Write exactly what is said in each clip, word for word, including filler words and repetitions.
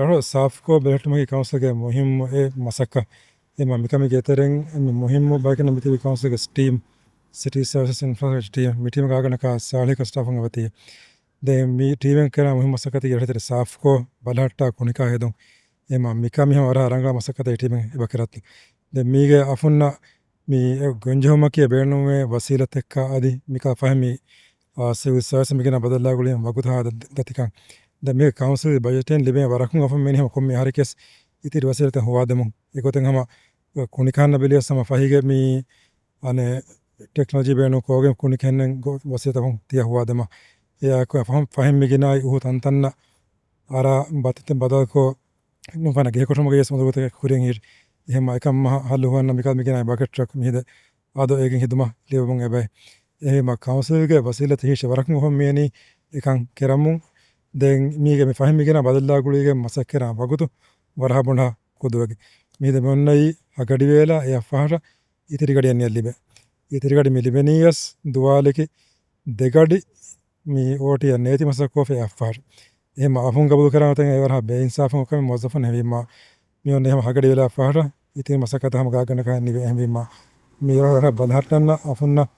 ރަށު ސާފުކޮށް ބެލެހެއްޓުމަކީ ކައުންސިލްގެ މުހިއްމު އެއް މަސައްކަތް. އެމަ މިކަމީގެ ތެރެއިން މި މުހިއްމު ބައެއް މިތިބީ ކައުންސިލްގެ ޓީމް، ސިޓީ ސަރވިސަސް އިންފްރާސްޓްރަކްޗަރ ޓީމް، މި ޓީމް ގާގަނޑަކާ ސާޅީހަކަށް ސްޓާފުން އެބަތި. ދެން މި ޓީމެއް ކެރާ މުހިން މަސައްކަތީ ރަށްތެރެ ސާފުކޮށް ބަލަހައްޓާ ކުނިކާ ހެދުން. އެމަ މިކަމީ ހަމަ ވަރަށް ރަނގަޅަށް މަސައްކަތެއް ޓީމެއް އެބަ ކެރައްތި. ދެން މީގެ އަފުންނަށް މި ގޮންޖެހުމަކީ ބޭނުންވޭ ވަސީލަތެއްކާ އަދި މިކަ ފަހެ މި، އާ، ސިވިލް ސާވިސް މިގިނަ ބަދަލާ ގުޅި ވަގުތު ހާދަ ދަތިކަން. ދެން މީގެ ކައުންސިލް ބަޖެޓެއް ލިބޭ ވަރަކުން އަފުން މިނި ހަމަ ކޮންމެ އަހަރެކެސް އިތިރި ވަސީލަތެއް ހުވާދެމުން. އެގޮތެއް ހަމަ ކުނިކަހަންނަށް ބެލިޔަސް ހަމަ ފަހިގެ މި އަނެއް ޓެކްނޮލޮޖީ ބޭނުން ކޯގެން ކުނިކެންނެން ގޮ-، ވަސީލަތަކުން ތިޔަ ހުވާދެމަ. އެއާއެކު ފަހުން ފަހެން މިގިނައި އުހު ތަންތަންނަށް އަރާ ބަތިތެ ބަދަލުކޮށް ނުފަނަ ގެހިކޮށުމުގެ ވެސް އުނދަގޫތަކެއް ކުރިން ހިރި. އެހެންމަ އެކަން މަހަ ހައްލު ހުވަންނަ މިކަ މިގިނައި ބަކެޓް ޓްރަކް މިހިދެ އާދޯ އޭގެން ހިދުމަ ލިބެމުން އެބައި. އެހެންމަ ކައުންސިލްގެ ވަސީލަތެއް ހިށެ ވަރަކުން އުފަން މިޔަނީ އެކަން ކެރަމުން. ދެން މީގެ މި ފަހެން މިގިނަ ބަދަލާ ގުޅީގެ މަސައްކަތް ކެރާ ވަގުތު ވަރަހަ ބުނޑާ ކުދުވެގެ. މިހިދެ މި އޮންނައީ ހަގަޑިވޭލާ އެއަށް ފަހަރަށް އިތިރި ގަޑި އަންނިޔަ ލިބެ. އިތިރި ގަޑި މި ލިބެނީޔަސް ދުވާލެކި ދެގަޑި މި އޯޓީއަށް ނޭތި މަސައްކޮށްފަ އެއަށްފަހަރު. އެހެމަ އަފުން ގަބޫލު ކަރާ އޮތެން އެވަރަހަ ބޭއިންސާފުން ކަމެއް މުވައްޒަފުން ހެވީމާ. މި އޮންނަ އެހެމަ ހަގަޑި ވެލާ ފަހަރަށް އިތި މަސައްކަތަށް ހަމަ ގާގަނޑަކަށް ނިވެ ހެވީމާ. މި ވަރަހަ ބަލަހައްޓަންނަ އަފުންނަށް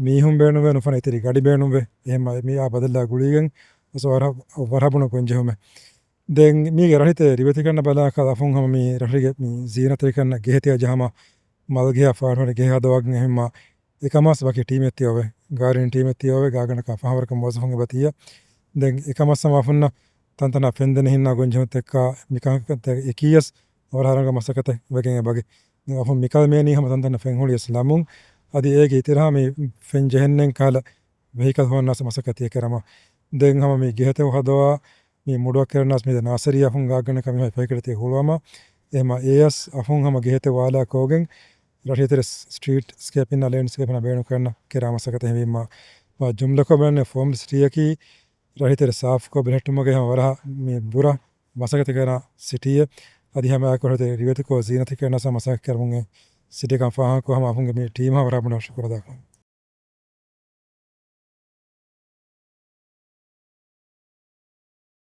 މީހުން ބޭނުންވޭ ނުފަނަ އިތިރި ގަޑި ބޭނުންވޭ. އެހެމަ މި އާ ބަދަލާ ގުޅީގެން އަސް ވަރަހަ، ވަރަހަ ބުނަ ގޮންޖެހުމެއް. ދެން މީގެ ރަށްތެރެ ރިވެތިކަންނަށް ބަލާކަށް އަފުން ހަމަ މި ރަށުގެ މި ޒީނަތެރިކަންނަށް ގެހެތިޔަ ޖަހަމަ މަލްގެހާ ފާޑުހަރި ގެހެ ހަދަވާގެން އެހެންމާ އެކަމާސް ވަކި ޓީމެއް ތިއޮވެ، ގާރޑިން ޓީމެއް ތިއޮވެ، ގާގަނޑަކާ ފަހަވަރަކަށް މުވައްޒަފުން އެބަތިއްޔަ. ދެން އެކަމަސް ހަމަ އަފުންނަށް ތަންތަނާ ފެންދެނި ހިންނާ ގޮންޖެހުންތެއްކާ މިކަންކަންތައް އެކީޔަސް ވަރަށް ރަނގަޅަށް މަސައްކަތެއް ވެގެން އެބަގެ. ދެން އަފުން މިކަލް މޭނީ ހަމަ ތަންތަނަށް ފެން ހުޅިޔަސް ލަމުން އަދި އޭގެ އިތިރަހާ މި ފެން ޖެހެންނެން ކަހަލަ ވެހިކަލް ހޯންނާސް މަސައްކަތް ތިޔަ ކެރަމަ. ދެން ހަމަ މި ގެހެތެއް ހަދަވާ މި މުޑުއަށް ކެރަންނާސް މި ދެ ނާސަރީ އަފުން ގާގަނޑަކަށް މި ފެކެޓް ތި ހުޅުވަމަ. އެހެމަ އޭޔަސް އަފުން ހަމަ ގެހެތެއް ވާލާ ކޯގެން ރަށްތެރެ ސްޓްރީޓް ސްކޭޕިން އާ ލޭންޑްސްކޭޕް އާ ބޭނުން ކަންނަ ކެރާ މަސައްކަތެއް ހެވީމާ. މާ ޖުމްލަކޮށް ބަލަން ފޯމް ސިޓީއަކީ ރަށްތެރެ ސާފުކޮށް ބެލެހެއްޓުމުގެ ހަމަ ވަރަށް މި ބުރަ މަސައްކަތެއް ކަންނަ ސިޓީއެއް. އަދި ހަމަ އެކޮށް ރަށްތެރެ ރިވެތިކޮށް ޒީނަތެއް ކަންނަ މަސައްކަތް ކަރަމުން ސިޓީކަން ފާހަގަކޮށް ހަމަ އަފުންގެ މި ޓީމް ހަމަ ވަރަށް ބޮޑަށް ޝުކުރު އަދާކުރަން.